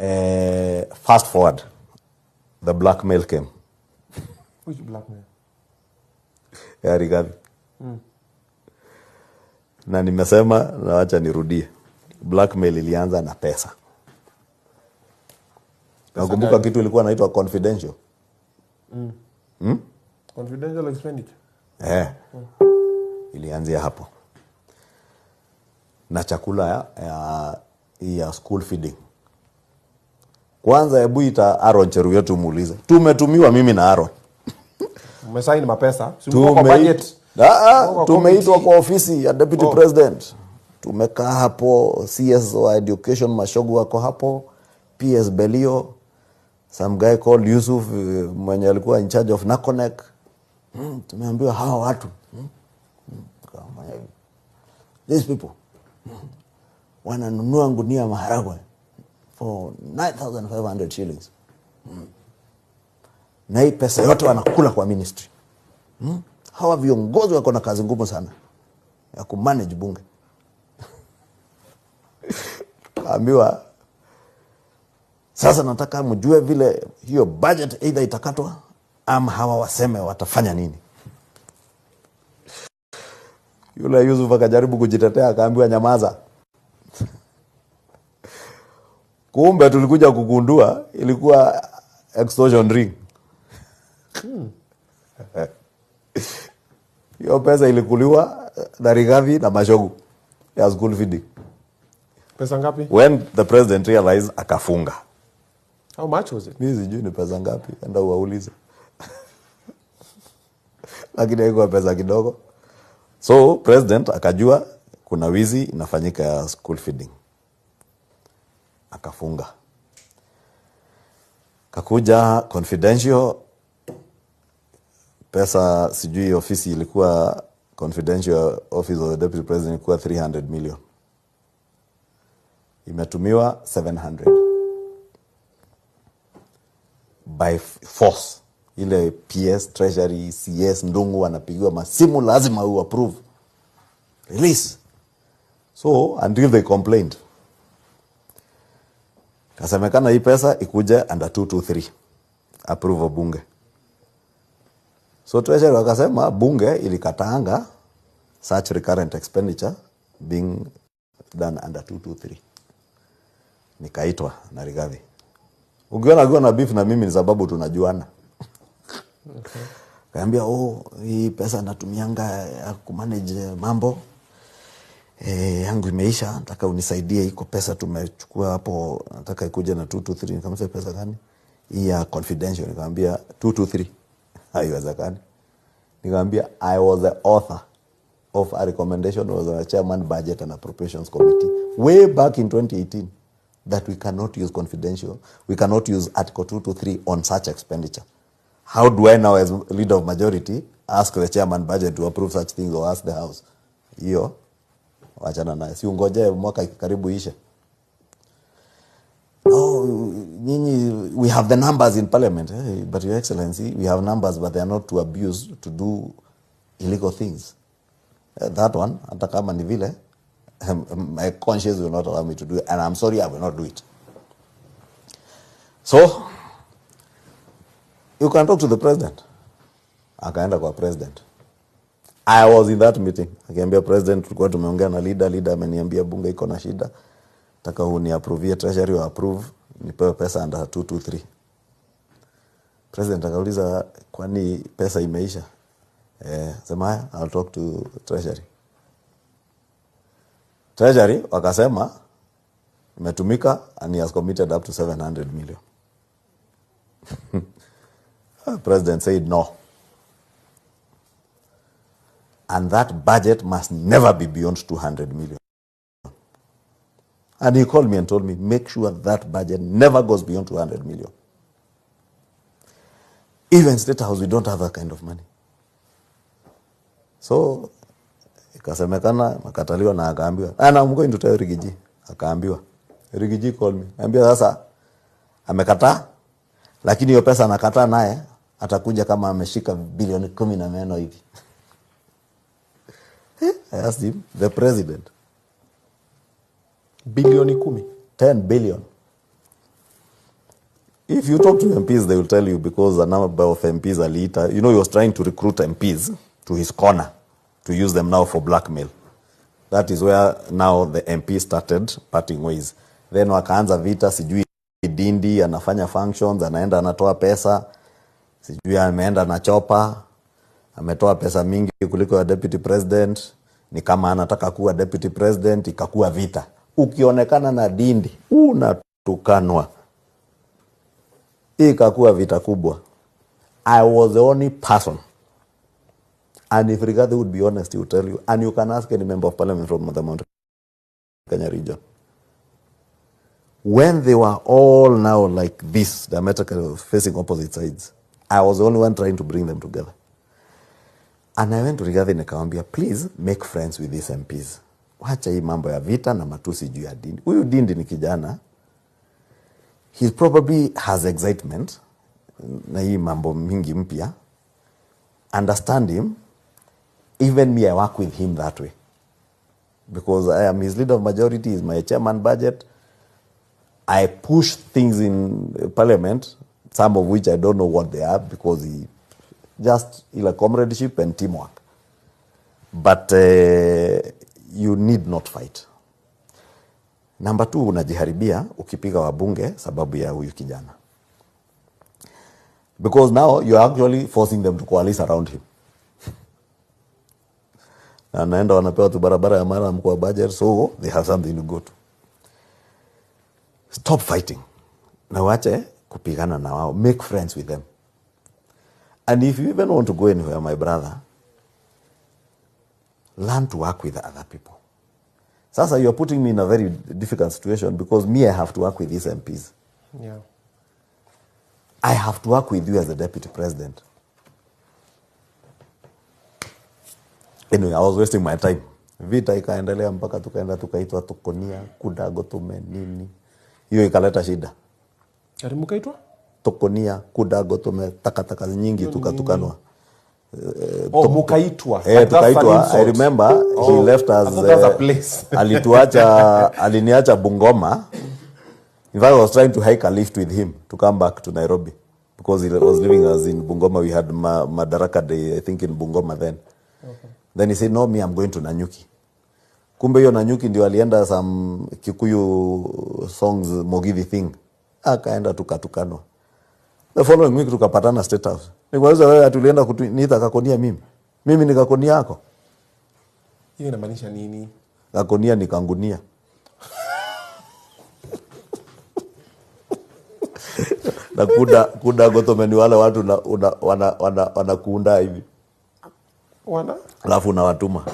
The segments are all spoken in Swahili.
Fast forward, the blackmail came. Which blackmail? Ya Rigathi. Na nimesema na wacha nirudie. Blackmail ilianza na pesa. Nakumbuka gani? kitu ilikuwa inaitwa confidential. Confidential expenditure. Ilianzia hapo. Na chakula ya school feeding. Kwanza hebu ita Aaron Cheruiyot muulize. Tumetumiwa mimi na Aaron. Umesign mapesa. Si mko kwa budget. Mko kwa Tumeitwa committee. kwa ofisi ya Deputy President. Tumekaa hapo, CS wa Education Machogu wako hapo, PS Belio, some guy called Yusuf, mwenye alikuwa in charge of Nakonek. Tumeambiwa hawa watu. Kama hivi. These people wananunua ngunia maharagwe for 9,500 shillings. Na hii pesa yote wanakula kwa ministry. Hawa viongozi wako na kazi ngumu sana ya kumanage bunge. Kaambiwa sasa nataka mjue vile hiyo budget either itakatwa ama hawa waseme watafanya nini. Yule Yusuf akajaribu kujitetea akaambiwa nyamaza. Kumbe tulikuja kugundua ilikuwa extortion ring. Hiyo pesa ilikuliwa na Rigathi na Machogu ya school feeding. Pesa ngapi? When the president realized, akafunga. How much was it? Mimi sijui ni pesa ngapi, enda uwaulize. Lakini haikuwa pesa kidogo. So president akajua kuna wizi inafanyika ya school feeding. Akafunga. Kakuja confidential pesa, sijui ofisi ilikuwa confidential office of the deputy president ilikuwa 300 million. Imetumiwa 700 by force. Ile PS, Treasury, CS, Ndungu wanapigiwa masimu lazima u approve. Release. So until they complained. Kasemekana hii pesa ikuje under 223 approve of bunge. So Treasury wakasema bunge ilikataanga such recurrent expenditure being done under 223. Nikaitwa na Rigathi. Ukiona akiwa na beef na mimi ni sababu tunajuana. Kaambia, oh, hii pesa natumianga ya kumanage mambo. Yangu imeisha, nataka unisaidie, iko pesa tumechukua hapo, nataka ikuje na 223. Nikamwambia pesa gani? Hii ya confidential. Nikamwambia 223. Haiwezekani. Nikamwambia I was the author of a recommendation was on the chairman budget and appropriations committee way back in 2018 that we cannot use confidential, we cannot use article 223 on such expenditure. How do I now as leader of majority ask the chairman budget to approve such things or ask the house? Hiyo wachana naye. Si ungoje mwaka karibu ishe. Oh, nyinyi, we have the numbers in parliament. Hey, but your excellency, we have numbers but they are not to abuse, to do illegal things. That one, hata kama ni vile, my conscience will not allow me to do it, and I'm sorry, I will not do it. So, you can talk to the president. Akaenda kwa president. I was in that meeting. Akiambia president, tulikuwa tumeongea na leader, leader ameniambia bunge iko na shida. Nataka uniapprove, treasury wa approve, nipewe pesa under 223. President akauliza, kwani pesa imeisha? Sema haya, I'll talk to treasury. Treasury wakasema imetumika and he has committed up to 700 million. President said no. And that budget must never be beyond 200 million. And he called me and told me, make sure that budget never goes beyond 200 million. Even State House, we don't have that kind of money. So, ikasemekana, makataliwa na akaambiwa. And I'm going to tell Riggy G. Akaambiwa. Riggy G called me. Akaambia sasa, amekataa, lakini hiyo pesa anakataa naye, atakuja kama ameshika bilioni 10 na meno hivi. I asked him, the president. Bilioni 10. 10 billion. If you talk to MPs, they will tell you, because a number of MPs aliita, you know, he was trying to recruit MPs to his corner to use them now for blackmail. That is where now the MP started parting ways. Then wakaanza vita, sijui Dindi anafanya functions, anaenda anatoa pesa, sijui ameenda na chopa, ametoa pesa mingi kuliko ya deputy president, ni kama anataka kuwa deputy president, ikakuwa vita. Ukionekana na Dindi unatukanwa. Ikakuwa vita kubwa. I was the only person, and if Rigathi would be honest, he would tell you, and you can ask any member of parliament from the Mount Kenya region. When they were all now like this, diametrically facing opposite sides, I was the only one trying to bring them together. And I went to Rigathi nikamwambia, please make friends with these MPs. Wacha hii mambo ya vita na matusi juu ya Dindi. Huyu Dindi ni kijana. He probably has excitement na hii mambo mingi mpya. Understand him. Even me, I work with him that way. Because I am his leader of majority, he's my chairman budget. I push things in parliament, some of which I don't know what they are, because he just ile comradeship and teamwork. But you need not fight. Number two, unajiharibia ukipiga wabunge sababu ya huyu kijana. Because now you are actually forcing them to coalesce around him. Na naenda wanapewa tu barabara ya mara mkuu wa budget, so they have something to go to. Stop fighting. Na wache kupigana na wao. Make friends with them. And if you even want to go anywhere, my brother, learn to work with other people. Sasa you're putting me in a very difficult situation, because me, I have to work with these MPs. I have to work with you as the deputy president. Anyway, I was wasting my time. Vita ikaendelea mpaka tukaenda tukaitwa Tukonia, Kudago tume nini. Hiyo ikaleta shida. Ati mkaitwa? Tukonia, Kudago tume, takataka nyingi tukatukanwa. Oh, mukaitwa. That's an Tukaitwa. insult. I remember he Oh, left us, I thought that's a place. Aliniacha Bungoma. In fact, I was trying to hike a lift with him to come back to Nairobi, because he was leaving us in Bungoma. We had Madaraka Day, I think, in Bungoma then. Then he said, no, me, I'm going to Nanyuki. Kumbe hiyo Nanyuki ndio alienda some Kikuyu songs Mogithi thing. Akaenda tukatukanwa. The following week tukapatana State House. Nikauliza, wewe tulienda kuniita Kakonia mimi? Mimi ni Kakonia yako? Hiyo inamaanisha nini? Kakonia ni kangunia. Na kuda gotome ni wale watu wanakuunda hivi. Wana? Alafu unawatuma.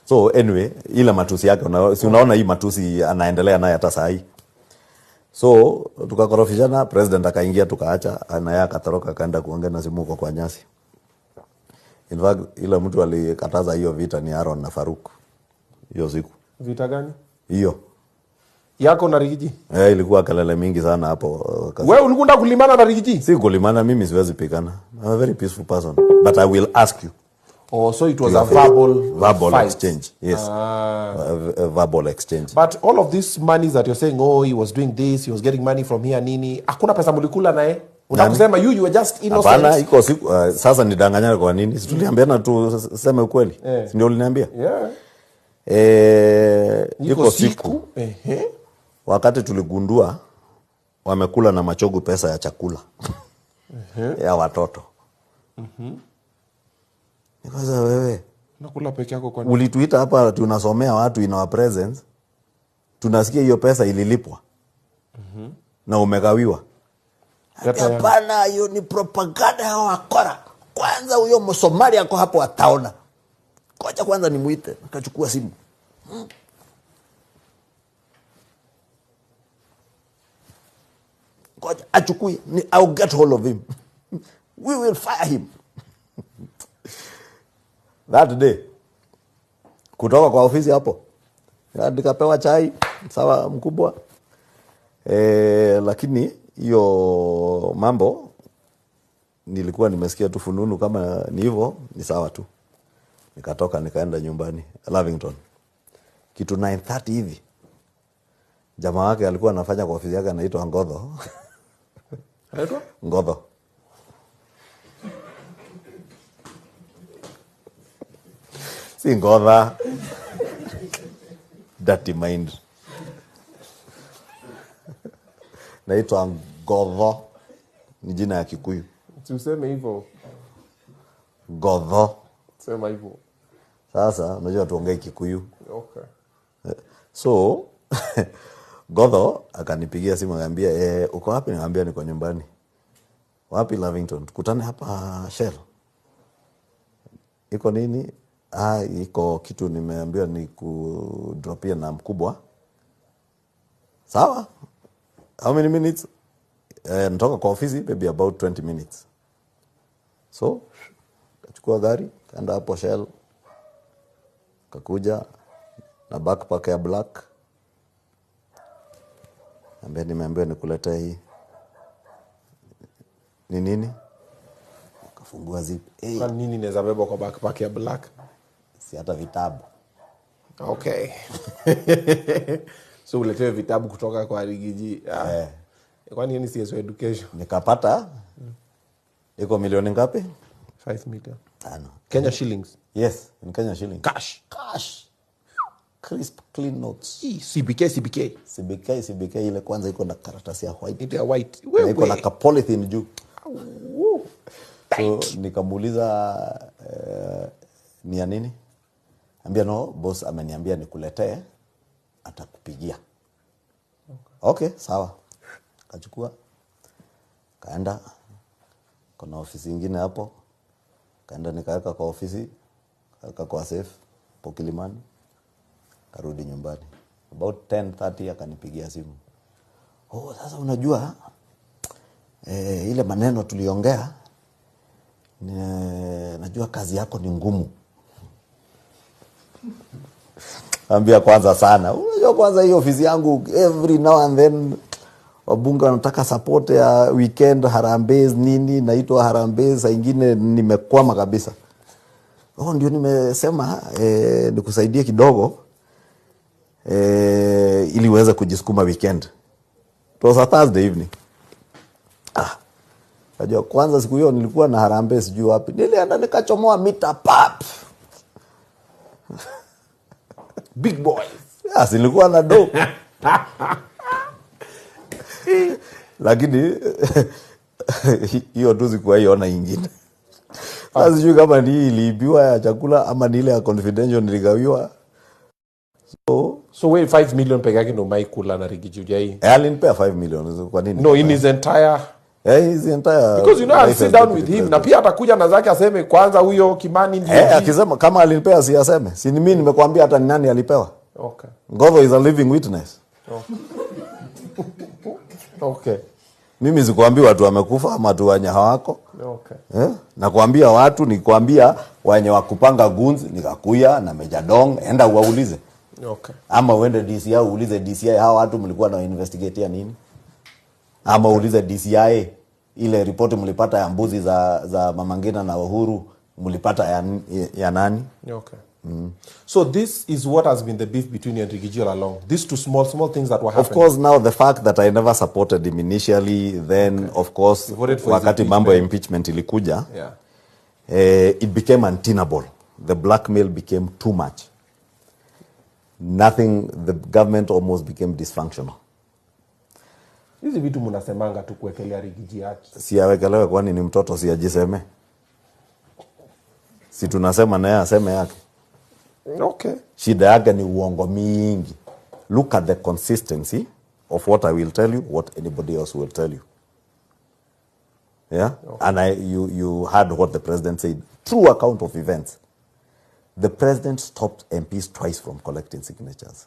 So anyway, ile matusi yake, si unaona hii matusi anaendelea naye hata saa hii. So tukakorofishana, president akaingia tukaacha, na yeye akatoroka akaenda kuongea na simu huko kwa nyasi. In fact, ile mtu alikataza hiyo vita ni Aaron na Faruk. Hiyo siku. Vita gani? Hiyo. Yako na Rigiji? Ilikuwa kelele mingi sana hapo. Wewe ulikuwa unataka kulimana na Rigiji? Si kulimana, mimi siwezi pigana. I'm a very peaceful person, but I will ask you. Oh, so it was To a your face. verbal Verbal fight. exchange. Yes. A verbal exchange. But all of these monies that you're saying, oh, he was doing this, he was getting money from here, nini? Hakuna pesa mlikula naye? Unakusema you were just innocent. Hapana, iko siku, sasa nidanganyane kwa nini? Si tuliambiana tu sema ukweli. Si ndio uliniambia? Iko Iko siku. siku. Wakati tuligundua wamekula na machogu pesa ya chakula. Ya watoto. Nikaza wewe. Nakula peke yako kwa nini? Ulituita hapa tunasomea watu in our presence. Tunasikia hiyo pesa ililipwa. Na umegawiwa. Hata ya- Hapana, hiyo ni propaganda ya wakora. Kwanza huyo Msomali ako hapo ataona. Ngoja kwanza nimuite. Akachukua simu. Ngoja achukue. I'll get hold of him. We will fire him. That day kutoka kwa ofisi hapo nikapewa chai sawa mkubwa. Lakini hiyo mambo nilikuwa nimesikia tu fununu kama ni hivyo ni sawa tu. Nikatoka nikaenda nyumbani Lavington. Kitu 9:30 hivi. Jamaa wake alikuwa anafanya kwa ofisi yake anaitwa Ngodho. Anaitwa? Ngodho. Si Ngodha. Dirty mind. Naitwa Ngodho. Ni jina ya Kikuyu. Tuseme hivyo. Ngodho. Sema hivyo. Sasa unajua tuongee Kikuyu. Okay. So Godho akanipigia simu akaniambia, uko wapi? Nikamwambia niko nyumbani. Wapi? Lavington. Tukutane hapa Shell. Iko nini? Iko kitu nimeambiwa ni kudropia na mkubwa. Sawa? How many minutes? Nitoka kwa ofisi maybe about 20 minutes. So kachukua gari, kaenda hapo Shell. Kakuja na backpack ya black. Ambia nimeambiwa nikuletee hii. Ni nini? Kafungua zip. Hey. Kwa nini naweza beba kwa backpack ya black? Si hata vitabu. Okay. So uletewe vitabu kutoka kwa Rigiji. Kwa nini si education? Nikapata. Iko milioni ngapi? 5 million. 5. Kenya shillings. Yes, in Kenya shillings. Cash. Cash. Crisp clean notes. CBK, CBK. CBK, CBK ile kwanza iko na karatasi ya white. Ile ya white. Na iko na polythene juu. So nikamuuliza ni ya nini? Ambia no, boss ameniambia nikuletee, atakupigia. Okay, sawa. Kachukua. Kaenda kuna ofisi nyingine hapo. Kaenda nikaweka kwa ofisi, kaweka kwa safe hapo Kilimani. Karudi nyumbani. About 10:30 akanipigia simu. Oh, sasa unajua ile maneno tuliongea, najua kazi yako ni ngumu. Ambia kwanza sana. Unajua kwanza hii ofisi yangu every now and then wabunge wanataka support ya weekend harambee nini, naitwa harambee, saa nyingine nimekwama kabisa. Oh, ndio nimesema nikusaidie kidogo ili uweze kujisukuma weekend. It was a Thursday evening. Unajua kwanza siku hiyo nilikuwa na harambee sijui wapi. Nilienda nikachomoa mita pap. Big boys. Yes, nilikuwa na do. Lakini hiyo tu sikuwa iona ingine. Sasa sijui kama ni iliibiwa ya chakula ama ni ile ya confidential niligawiwa. So wait, 5 million peke yake ndio maikula na Rigiji hujai? Alinipea 5 million. Kwa nini? No, in his entire his entire because you know I'll life sit as down deputy with him president. Na pia atakuja na zake aseme kwanza huyo Kimani ndio. Akisema kama alinipea si aseme. Si ni mimi nimekuambia hata ni nani alipewa. Okay. Ngodho is a living witness. Okay. Mimi sikuambii watu wamekufa ama watu wenye hawako. Okay. Nakwambia watu, nikwambia wenye wakupanga guns nikakuya na Meja Dong, enda uwaulize. Okay. Ama uende DCI uulize DCI hawa watu mlikuwa na investigatea nini? Ama uulize DCI ile ripoti mlipata ya mbuzi za Mama Ngina na Uhuru mlipata ya nani? Okay. So this is what has been the beef between you and Rigiji all along. These two small things that were happening. Of course, now the fact that I never supported him initially, then of course, You voted for his wakati mambo ya impeachment. impeachment ilikuja, Yeah. It became untenable. The blackmail became too much. Nothing, the government almost became dysfunctional. Hizi vitu mnasemanga tu kuwekelea Rigiji haki. Si awekelewe kwani ni mtoto, si ajiseme. Si tunasema naye aseme yake. Okay. Shida yake ni uongo mingi. Look at the consistency of what I will tell you, what anybody else will tell you. Yeah? Okay. And you heard what the president said. True account of events. The president stopped MPs twice from collecting signatures.